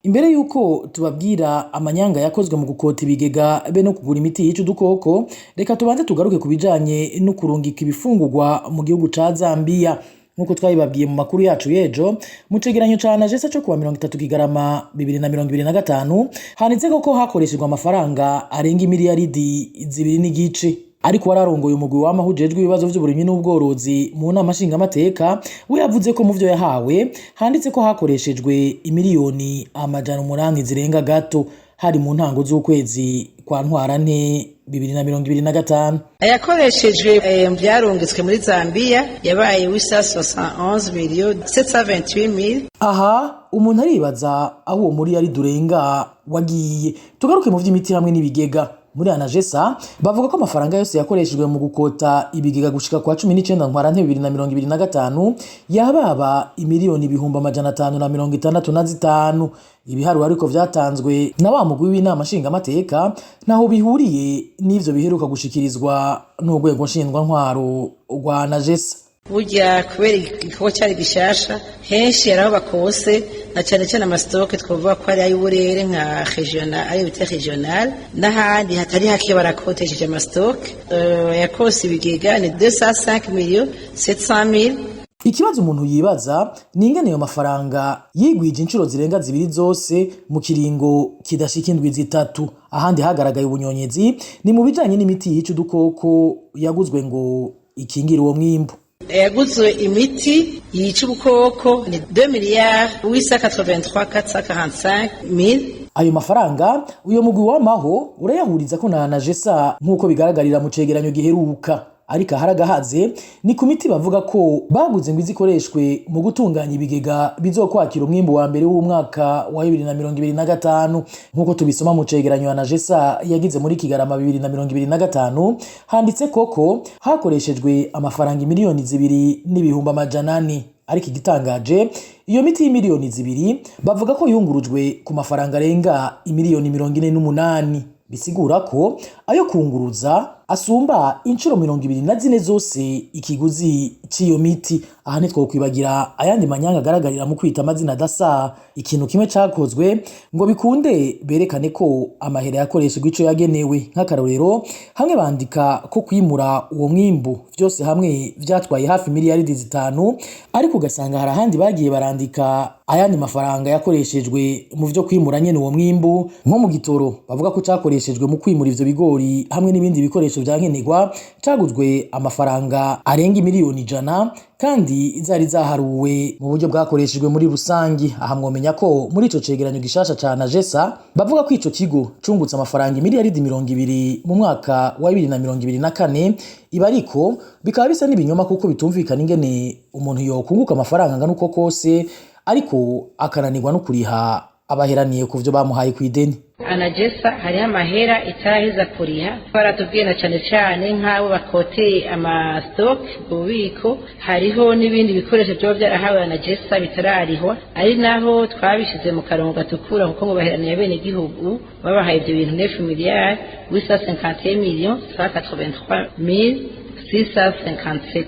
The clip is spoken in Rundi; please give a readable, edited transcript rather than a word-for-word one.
Imbere yuko tubabwira amanyanga yakozwe mu gukota ibigega be no kugura imiti yica udukoko, reka tubanze tugaruke ku bijanye no kurungika ibifungurwa mu gihugu ca Zambia. Nk'uko twabibabwiye mu makuru yacu y'ejo, mu cegeranyo ca ANAGESSA co kuwa 30 Kigarama 2025, handitseko ko hakoreshejwe amafaranga arenga imiliyaridi 2.5. Ariko wararongoye umugwi wama ujejwe ibibazo vy'uburimyi n'ubworozi mu nama nshingamateka, we yavuze ko mu vyo yahawe handitse ko hakoreshejwe imiliyoni 800 zirenga gato. Hari mu ntango z'ukwezi kwa Ntwarante 2025. Ayakoreshejwe byarungitswe muri Zambia yabaye 871 millions 728 mille. Aha umuntu aribaza aho uwo muri yari durenga wagiye. Tugaruke mu vy'imiti hamwe n'ibigega. Muri ANAGESSA bavuga ko amafaranga yose yakoreshejwe mu gukota ibigega gushika kwa 19 Ntwarante 2025 yababa imiliyoni 565,000. Ibiharuro ariko vyatanzwe na wa mugwi w'inama nshingamateka ntaho bihuriye n'ivyo biheruka gushikirizwa n'urwego ntwaro rwa ANAGESSA. Burya kubera igikorwa cyari gishasha, henshi hari aho bakose, na cyane cyane ama stocks twavuga ko ari ay'uburere nka régional, ayo bita régional, n'ahandi hatari hake barakotesheje ama stocks. Yakose ibigega ni 205 millions 700 mille. Ikibazo umuntu yibaza ni ingene ayo mafaranga yigwije inshuro zirenga zibiri zose mu kiringo kidashika indwi 3. Ahandi hagaragaye ubunyonyezi ni mu bijanye n'imiti yica udukoko yaguzwe ngo ikingire uwo mwimbu. Yaguzwe imiti yica ubukoko ni 2 milliards 883 445 mille. Ayo mafaranga uyo mugwi wamaho urayahuriza ko na ANAGESSA, nk'uko bigaragarira mu cegeranyo giheruka. Ariko aharagahaze ni ku miti bavuga ko baguze ngo izikoreshwe mu gutunganya ibigega bizokwakira umwimbu wa mbere w'umwaka wa 2025. Nk'uko tubisoma mu cegeranyo ANAGESSA yagize muri Kigarama 2025, handitse koko hakoreshejwe amafaranga 2,400,000. Ariko igitangaje, iyo miti y'2 miliyoni bavuga ko yungurujwe ku mafaranga arenga imiliyoni 48, bisigura ko ayo kunguruza asumba inshuro 24 zose ikiguzi c'iyo miti. Aha ntitwokwibagira ayandi manyanga agaragarira mu kwita amazina adasa ikintu kimwe cakozwe ngo bikunde berekane ko amahera yakoreshejwe ico yagenewe. Nk'akarorero, hamwe bandika ko kwimura uwo mwimbu vyose hamwe vyatwaye hafi miliyaridi 5, ariko ugasanga hari ahandi bagiye barandika ayandi mafaranga yakoreshejwe mu vyo kwimura nyene uwo mwimbu, nko mu gitoro bavuga ko cakoreshejwe mu kwimura ivyo bigori hamwe n'ibindi bikoresho vya nkenerwa caguzwe amafaranga arenga imiliyoni 100, kandi zari zaharuwe mu buryo bwakoreshejwe muri rusangi. Aha mwomenya ko muri ico cegeranyo gishasha ca ANAGESSA bavuga ko ico kigo cungutse amafaranga imiliyaridi 20 mu mwaka wa 2024. Ibi ariko bikaba bisa n'ibinyoma, kuko bitumvikana ingene umuntu yokunguka amafaranga angana uko kose ariko akananirwa no kuriha abaheraniye ku vyo bamuhaye kw'ideni. ANAGESSA hariho amahera itaraheza kuriha, baratubwiye, na cane cane nk'abo bakoteye ama stocks, ububiko. Hariho n'ibindi bikoresho vyoba vyarahawe ANAGESSA bitararihwa, ari naho twabishize mu karongo gatukura, kuko ngo baheraniye bene gihugu babahaye ivyo bintu 9 milliards 851 millions 183 mille 657.